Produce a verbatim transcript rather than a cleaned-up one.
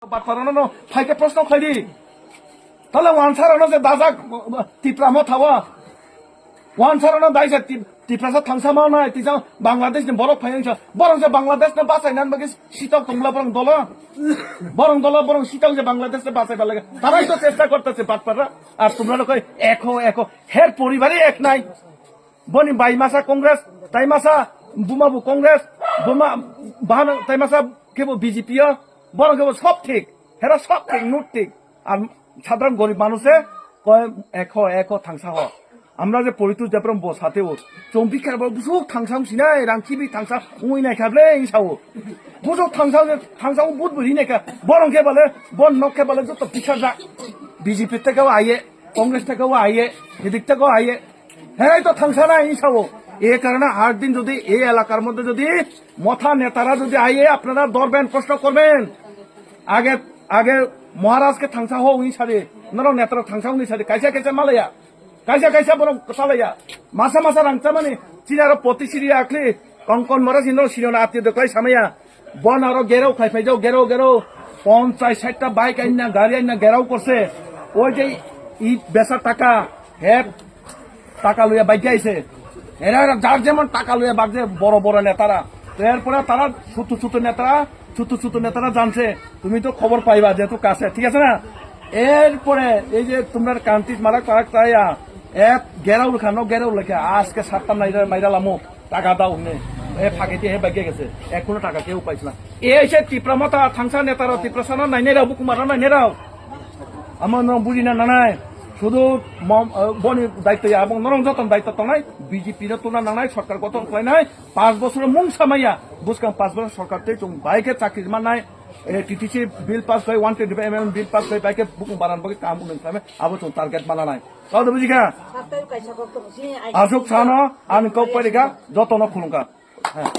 Batparano no phaikhe proshno khaidi. Tale wansarano je dajak Tipra mo thawa. Wansarano daisa Tip-, Tiprasa thangsa ma nai, tijang Bangladesh ni borok phai wngsa. Borok je Bangladesh no bachai nan bagwi sitok tongla borok dolo. Borok dolo, borok sitok je Bangladesh no bachai balai. Tarai to chesta kortase batpara. Ar tumra koi ekho ekho. Her poribari ek nai. Boni bai masa Congress, tai masa buma bu Congress, buma bahana tai masa kebo B J P o, borok kebo sob thik, hera sob thik, nut thik. Ar sadharon gorib manuse koi ekho, ekho thangsa ho. Amra je poritu jeprom bo sate o. Chompi kar bo busuk thangsa sinai, rang kibi thangsa ui nai khable ing sao. Busuk thangsa, thangsa but buri nai kha. Borok kebale, bon nok kebale joto pisar ja. B J P te kebo aye, Congress te kebo aye, edik te kebo aye. Herai to thangsa na, ing sao. E karone aat din jodi e elakar moddhe jodi motha netara jodi aiye, apnara dorben, proshno korben. Age, age Maharaj ke thangsa ho ing sadi. Norok netara thangsa ing sadi. Kaisa kaisa malaya. Kaisa kaisa borok salaya. Masa masa rang chamani. Chini aro poti siri akli. Kongkon mora sino sino na ati doklai samaya. Bon aro gerau khai phai jao, gerau, gerau. Ponchas sait ta bike aina, gari aina gerau korse. Oi je i besa taka, he taka loya bike aise. Era era jar jemon taka loya bagje boro boro netara. To erpore tara chutu chutu netara, chutu chutu netara janse. Tumi to khobor paiba jehetu kase, thik ase na? Erpore ei je tumra kantis marak parak taya, et gerau lekha, no gerau lekha, aske satta maira, maira lamo. Taka dao hwnwi. E phagete he bagya gese. Ekhono taka keu paisla. E se Tipra motha thangsa netaro, Tiprasano nainai rao, bukumarno nainai rao. Amo no bujina nanai. Sudu mom, eh, boni daitya abong norong joton daitya tongnai. B J P no tuna nangnai, sorkar goton khlainai. Panch bosor mung samaya. Buskang panch bosor sorkar tei chung bai khe chakri mannai. E T T C bill pass khai, one twenty-five M M bill pass khai, bai khe bukung baran bagwi kaham unang khlaimai. Abo chung target mananai. Kau da bujikha? Asuk sano, ani kau parika, jotono khulungkha. Ha.